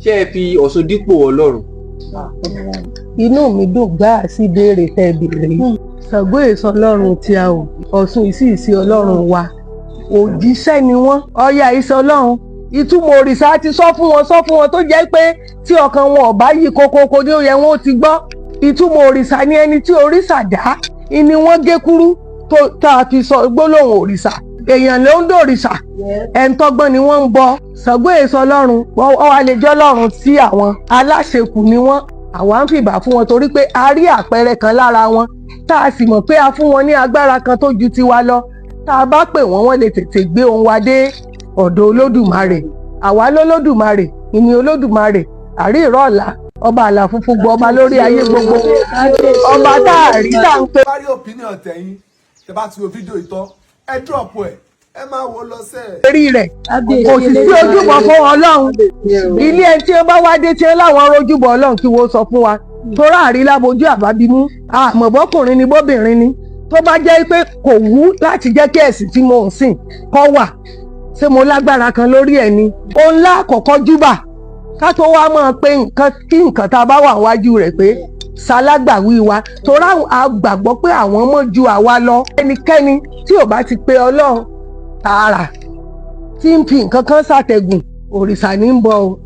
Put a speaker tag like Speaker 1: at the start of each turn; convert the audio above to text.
Speaker 1: Ṣé ẹ fi Ọ̀ṣun dípò Ọlọ́run?
Speaker 2: Inú mi dùn gbáà sí ìbéèrè tẹ́ ẹ béèrè yìí. Ṣàngó èso Ọlọ́run tí a ò, Ọ̀ṣun ìsì ìsì Ọlọ́run wa, òjíṣẹ́ ni wọ́n. Ọya ìsọ Ọlọ́run, ìtumọ̀ òrìṣà ti sọ fún wọn, sọ fún wọn, tó jẹ́ pé tí ọkàn wọn ò bá yí kókókó ní ó yẹ wọn ó ti gbọ́. Ìtumọ̀ òrìṣà ni ẹni tí òrìṣà dá, ìní wọ́n gé kúrú tó tá a fi sọ gbólóhùn òrìṣà. Èèyàn ló ń dòrìṣà, ẹ̀ńtọ́gbọ́n ni wọ́n ń bọ. Ṣàngó èso Ọlọ́run, wọ́n wá lè jọ́ Ọlọ́run sí àwọn aláṣekù ni wọ́n. Àwa ń fìbà fún wọn torí pé a rí àpẹẹrẹ kan lára wọn, tá a sì mọ̀ pé a fún wọn ní agbára kan tó ju tiwa lọ. Tá a bá pè wọ́n, wọ́n lè tètè gbé ohun wa dé ọ̀dọ̀ Olódùmarè. Àwa lólódùmarè ìní Olódùmarè, àrí ìrọ̀ ọ̀la, ọba àlà funfun gbọ́, ọba lórí ayé gbogbo, ọba tá a rí tá à ń pè.
Speaker 3: Bá rí opinion tẹ̀yìn tẹ bá ti wo fídíò ìtọ́, ẹ drop ẹ, ẹ máa wo lọ sẹ́ẹ̀.
Speaker 2: Eré rẹ̀ kò sì sí ojúbọ fún Ọlọ́run. Ilé ẹni tí wọ́n bá wá dé tí wọ́n láwọn rojúbọ Ọlọ́run, kí wọ́n sọ fún wa, torá àrí lábojú àbábímú, àmọ́ bọ́kùnrin ni bóbìnrin ni. Tó bá jẹ́ pé kò wú láti jẹ́ kí ẹ̀sìn tí mo ń sìn kọ́ wà, ṣé mo lágbára kan lórí ẹ̀ ni? Òun lákọ̀ọ́kọ́ júbà ká tó wá máa pe nǹkan kí nǹkan tá a bá wà wájú rẹ̀ pé ṣalágbàwí wa, torí a gbàgbọ́ pé àwọn mọ̀ ju àwa lọ. Ẹnikẹ́ni tí ò bá ti pe Ọlọ́run tààrà, tí ń fi nǹkan kan ṣàtẹ̀gùn, òrìṣà ní ń bọ̀ o.